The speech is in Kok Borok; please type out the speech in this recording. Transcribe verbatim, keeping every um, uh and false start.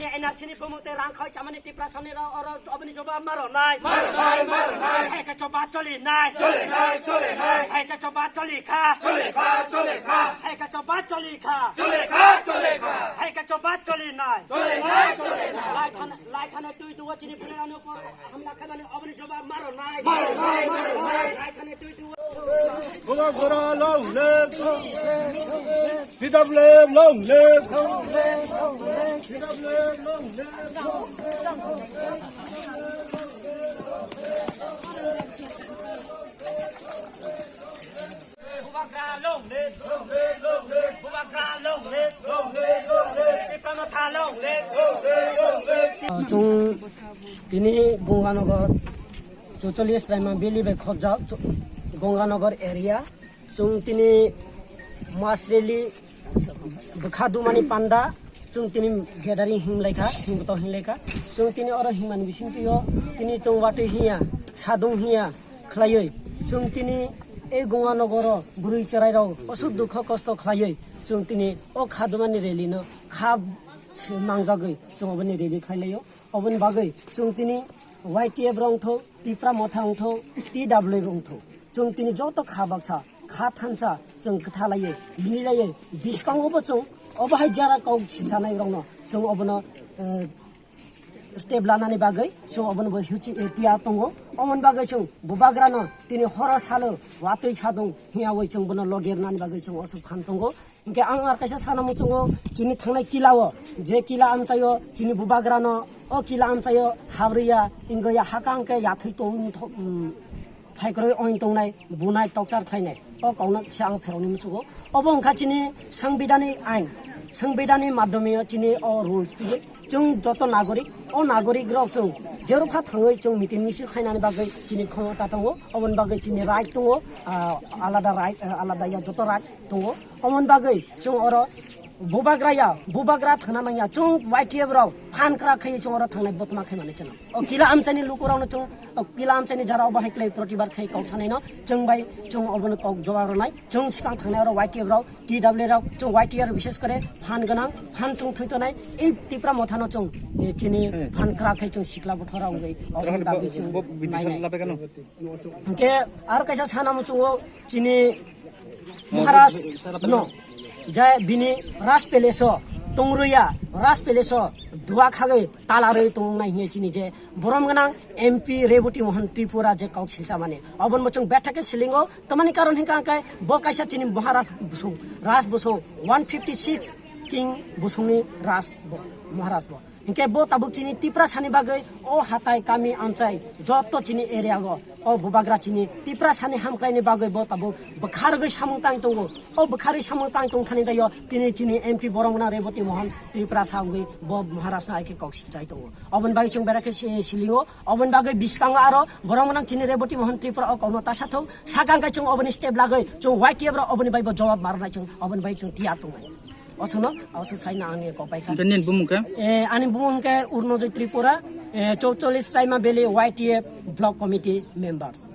N R C ni bumung tei rang khoi chamani Tiprasa ni rok oro oboni jobab maro nai. Maro nai, maro nai. Hai ka choba choli nai. Choli nai, choli nai. Hai ka choba choli kha. Choli kha, choli kha. Hai ka choba choli kha. Choli kha, choli kha. Hai ka choba choli nai. Choli nai, choli nai. Lai thana, lai thana tui duwa chini pune ano ko hamla khamani oboni jobab maro nai. Maro nai, maro nai. Lai thana tui duwa. Bubagra long live. T W F long live. T W F long live. Bubagra long live. Bubagra long live. Tipra Motha long live. Chwng tini Gonganagar, Chocholis Raima Valley bai khobjak, Gonganagar area. Chwng tini mass rally bwkha dumani panda, chwng tini gathering hinglai kha, hingboto hinglai kha. Chwng tini oro hingmani bisingtwi o tini chwng watwi hiya, sadung hiya khlaiwi. Chwng tini ei Gonganagar o bwrwi chwrai rok osuk dukho kosto khlaiwi chwng tini o kha dumani rally no kha nangjagwi chwng oboni rally khlai laio. Oboni bagwi chwng tini Y T F rok wngthok, Tipra Motha wngthok, T W F wngthok, chwng tini joto kha baksa, kha thansa chwng kwtha laiwi, mili laiwi, bwskango bo chwng obo hai jara kok sinsanai rokno chwng obono, eh, step lanani bagwi chwng obono bo huchi, eh, tiya tongo. Omoni bagwi chwng Bubagrano tini horo salo watwi sadung hiyawi chwng bono loge rwnani bagwi chwng oso phan tongo. Hinkhe ang ar kaisa sana muchungo, chini thangnai kila o, je kila amchaio chini Bubagrano, o kila amchaio habriya, wngya hakang khe yathwi tong-, tho-, um, phaikroi oin tongnai, bunai, tokchar khlainai, o kokno kisa ang pheroknwi muchungo. Obo wngkha chini sangbidhanik ain, sangbidhanik madhyomio chini o rules twiwi chwng joto nagorik, o nagorik rok chwng jerokha thangwi chwng meeting misil khainani bagwi chini khomota tongo, oboni bagwi chini right tongo, ah, alada right, ah, alada ya joto right tongo. Omoni bagwi chwng oro Bubagra ya, Bubagra thangna nangya, chwng Y T F rok phan kwrak khai chwng oro thangnai botma khai mani chwng. O kila amchaini lukurokno chwng, o kila amchaini jara obo hai kwlai protibad khai kok sanaino chwng bai chwng obono kok jawab rwnai. Chwng swkang thangnai oro Y T F rok, T W rok, chwng Y T F bishes kore phan gwnang, phan chwng thwi tonai. Ei Tipra Mothano chwng, eh, chini phan kwrak khai chwng sikla bothora wngwi oboni bagwi chwng nainai. Hinkhe aro kaisa sana muchungo chini Maharaj no, je bini Raj Palace o tongruya, Raj Palace o dua khagwi talarwi tongnai hiye chini je borom gwnang M P Reboti Mohan Tripura je kok silsa mani. Obon bo chwng betha khe silingo, tamani karon hinkha khe bo kaisa chini Maharaj bosong, Raj bosong one fifty six king bosongni Raj bo, Maharaj bo. Hinkhe bo tabuk chini Tiprasani bagwi o hatai kami amchai joto chini area go o Bubagra chini Tiprasani hamkraini bagwi bo tabuk bwkhargwi samung tang tongo. O bwkhargwi samung tang tong thani dayo tini chini M P borom gwnang Reboti Mohan Tiprasa wngwi bo Maharajno hai khe kok sinchai tongo. Oboni bagwi chwng berakhe si-, silingo, oboni bagwi bwskango aro borom gwnang chini Reboti Mohan Tripura o kokno ta sathok, sakang khe chwng oboni step lagwi chwng Y T F rok oboni bai bo jawab marnai chwng, oboni bai chwng tiyar tongnai. Osono, oso saina ani kok pai kha. Hingke nini bumung khe? Eh, ani bumung khe Urnojoy Tripura, eh, Chowcholish Raima Valley Y T F Block Committee members.